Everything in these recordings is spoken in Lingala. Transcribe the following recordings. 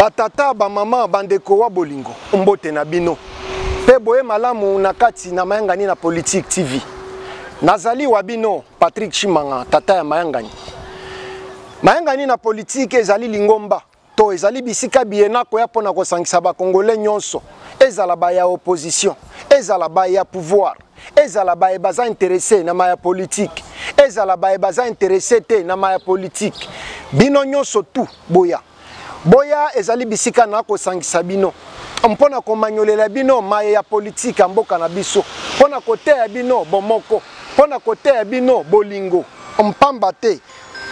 Batata, bamama, bandeko wa bolingo, mbote na bino mpe boye malamu na kati na Mayangani na Politique TV. Nazali wa bino Patrick Tshimanga, tata ya Mayangani. Mayangani na Politique ezali lingomba to ezali bisika biye nakoya mpo na kosangisa ba Congolais nyonso, ezala ba ya opposition, ezala ba ya pouvoir, ezala baye baza interesse na maya politique, ezala baye baza interesse te na maya politique. Bino nyonso tout boya. Boya ezali bisika na kosangisa bino mpo na komanyolela bino maye ya politike ya mboka na biso, mpo na koteya bino bomoko, mpo na koteya bino bolingo. Mpamba te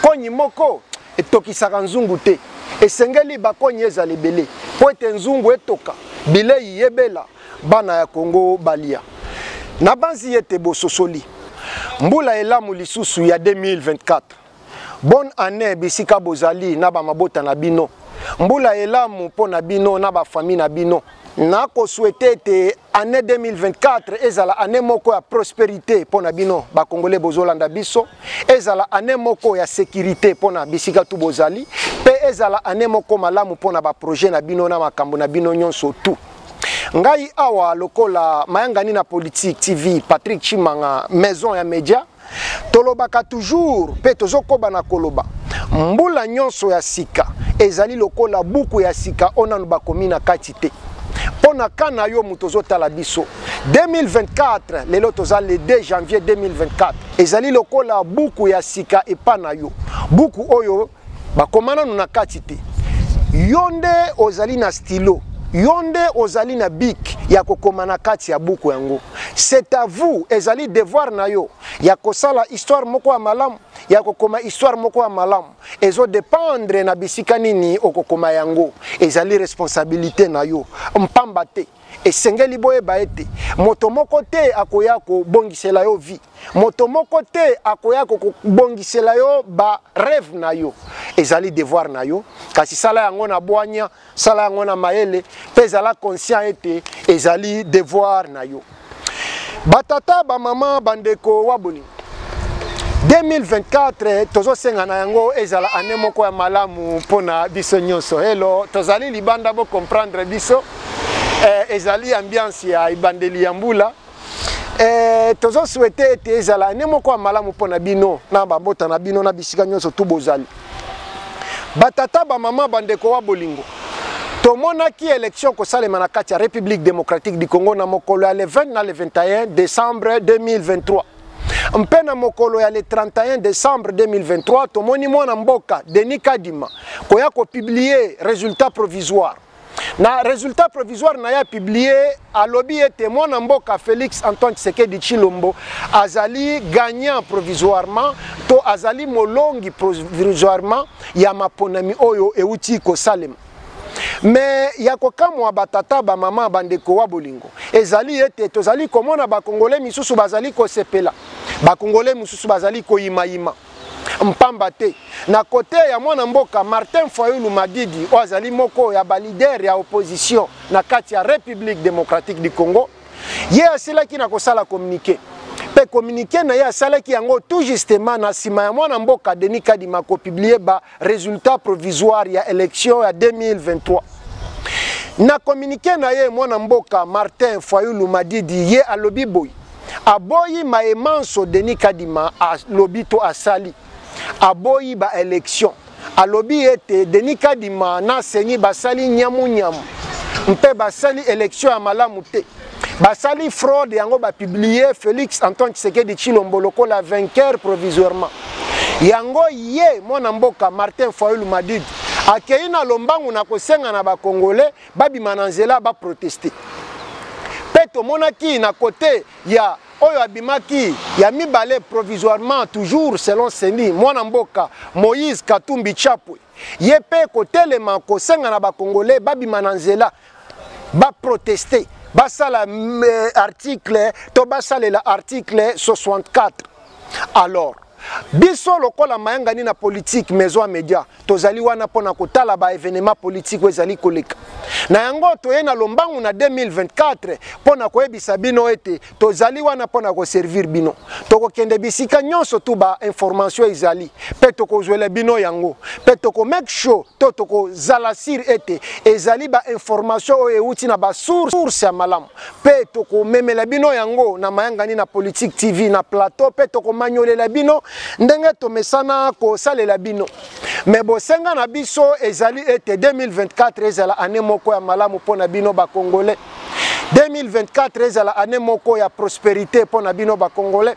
konyi moko etokisaka nzungu te, esengeli bakonyi ezala ebele mpo ete nzungu etoka, bilei ebela, bana ya Congo balia. Nabanzi ete bososoli. Mbula elamu lisusu ya 2024. Bonne annee bisika bozali na ba mabota na bino. Mbula elamu mpo na bino na ba famille na bino. Nako souhaiter ete annee 2024 ezala annee moko ya prosperite mpo na bino ba Congolais bozolanda biso, ezala annee moko ya securite mpo na bisika tu bozali, mpe ezala annee moko malamu mpo na ba projet na bino na makambo na bino nyonso tout. Ngai awa lokola Mayangani na Politique TV, Patrick Tshimanga, maison ya media, Tolobaka toujours mpe tozokoba na koloba, mbula nyonso ya sika ezali lokola buku ya sika oyo nanu bakomi na kati te. Mpo na ka na yo moto ozotala biso, 2024 lelo toza le 2 janvier 2024, ezali lokola buku ya sika epa na yo, buku oyo bakoma nanu na kati te. Yo nde ozali na stylo, yo nde ozali na bic ya kokoma na kati ya buku yango. C'est à vous, ezali devoir na yo ya kosala histoire moko ya malamu, ya kokoma histoire moko ya malamu. Ezo dépendre na bisika nini okokoma yango, ezali responsabilité na yo. Mpamba te esengeli boyeba ete moto moko te akoya kobongisela yo vie, moto moko te akoya kobongisela yo ba rêve na yo. Ezali devoir na yo, kasi sala yango na bwanya, sala yango na mayele, mpe ezala conscient ete ezali devoir na yo. Batata, bamama, bandeko wa bolingo, 2024 tozosenga na yango ezala année moko ya malamu mpona biso nyonso. Hello, tozali libanda, bo comprendre biso. Ezali ambiance ya ebandeli ya mbula. Tozo souhaiter ete ezala année moko ya malamu mpona bino na bambota na bino na bisika nyonso tu bozali. Batata, bamama, bandeko wa bolingo, tomonaki élection kosalema na kati ya République démocratique du Congo na mokolo ya le 20 na le 21 décembre 2023. Mpe na mokolo ya le 31 décembre 2023 tomoni mwana mboka Denis Kadima koya kopublier résultat provisoire. Na résultat provisoire na ye publié, alobi ete mwana mboka Félix Antoine Tshisekedi Tshilombo azali gagnant provisoirement to azali molongi provisoirement ya maponami oyo euti kosalema. Me ya kokamwa batata, bamama, bandeko wa bolingo, ezali ete tozali komona bakongole misusu bazali kosepela, bakongole misusu bazali koyimayima. Mpamba te na kote ya mwana mboka Martin Fayulu Madidi oyo azali moko ya ba leader ya opposition na kati ya République démocratique du Congo, ye asilaki na kosala communiqué, mpe communiqué na ye asalaki yango tout justement na nsima ya mwana mboka Denis Kadima kopublier ba résultat provisoire ya élection ya 2023. Na communiqué na ye, mwana mboka Martin Fayulu Madidi ye alobi boye: aboyi maye manso Denis Kadima alobi to asali, aboyi ba élection. Alobi ete Denis Kadima na CENI basali nyamu nyamu mpe basali élection ya malamu te, basali fraude, yango bapublier Félix Antoine Tshisekedi Tshilombo lokola vainqueur provisoirement. Yango ye mwana mboka Martin Fayulu Madidi akei na lombangu na kosenga na bakongole babima na nzela baproteste. Mpe tomonaki na kote ya oyo abimaki ya mibale provisoirement toujours selon CENI, mwana mboka Moïse Katumbi Chapwe, ye mpe kotelema kosenga na bakongole babima na nzela baproteste, basala article to basalela article 64. Alors Biso lokola mayangani na politique maison ya media, tozali wana mpo na kotala ba evenement politique oyo ezali koleka. Na yango toye na lombangu na 2024 mpo na koyebisa bino ete tozali wana mpo na koservir bino. Tokokende bisika nyonso tu ba information ezali mpe tokozwela bino yango mpe toko make sure to tokozala sire ete ezali ba information oyo euti na ba source ya malamu mpe tokomemela bino yango na mayangani na Politique TV na plateau mpe tokomanyolela bino ndenge tomesana kosalela bino. Me bosenga na biso ezali ete 2024 ezala année moko ya malamu mpo na bino ba Congolais. 2024 ezala année moko ya prosperité mpo na bino ba Congolais.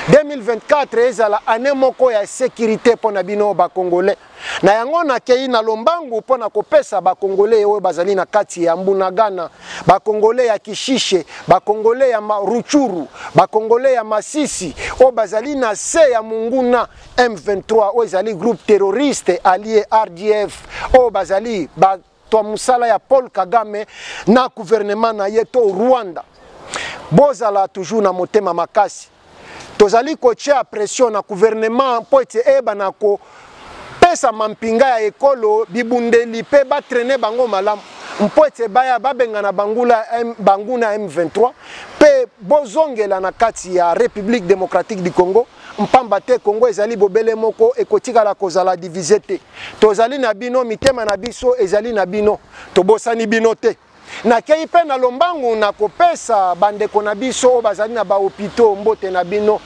2024 ezala année moko ya sécurité mpo na bino ba Congolais. Na yango nakei na lombangu mpo na kopesa ba Congolais oyo bazali na kati ya Mbunagana, ba Congolais ya Kishishe, ba Congolais ya Rutshuru, ba Congolais ya Masisi oyo bazali na se ya monguna M23 oyo ezali groupe terroriste allié RDF oyo bazali bato ya mosala ya Paul Kagame na gouvernement na ye to Rwanda. Bozala toujours na motema makasi. Tozali kotia pression na gouvernement mpo ete eyebana kopesa mampinga ya ekolo bibundeli mpe batraine bango malamu mpo ete baya babengana banguna M23 mpe bozongela na kati ya République démocratique du Congo, mpamba te Congo ezali bobele moko, ekotikala kozala divise te. Tozali na bino, mitema na biso ezali na bino, tobosani bino te. Nakei mpe na lombangu na kopesa bandeko na biso oyo bazali na bahopito mbote na bino.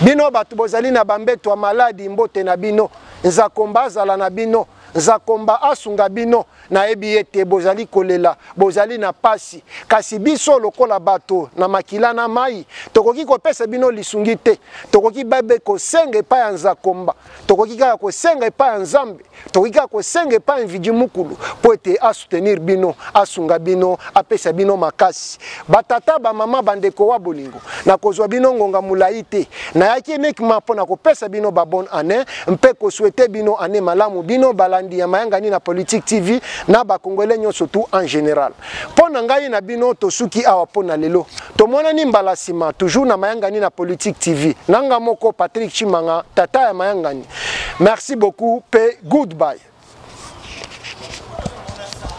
Bino bato bozali na bambeto ya maladi, mbote na bino. Nzakomba azala na bino, Nzakomba asunga bino. Nayebi ete bozali kolela, bozali na pasi, kasi biso lokola bato na makila na mai tokoki kopesa bino lisungi te. Tokoki bebe kosenga epai ya Nzakomba, tokoki kaka kosenga epai ya Nzambe, tokoki kaka kosenga epai ya Mvidi Mukulu mpo ete asoutenir bino, asunga bino, apesa bino makasi. Batata, bamama, bandeko wa bolingo, nakozwa bino ngonga molai te. Nayaki uniquement mpo na kopesa bino ba bonne année mpe kosouhaiter bino année malamu, bino balandi ya mayangani na Politique TV na ba Congolais nyonso tout en général. Mpo na ngai na bino tosuki awa mpo na lelo. Tomonani mbala sima toujours na mayangani na Politique TV. Nanga moko Patrick Tshimanga, tata ya mayangani. Merci beaucoup pe goodbye.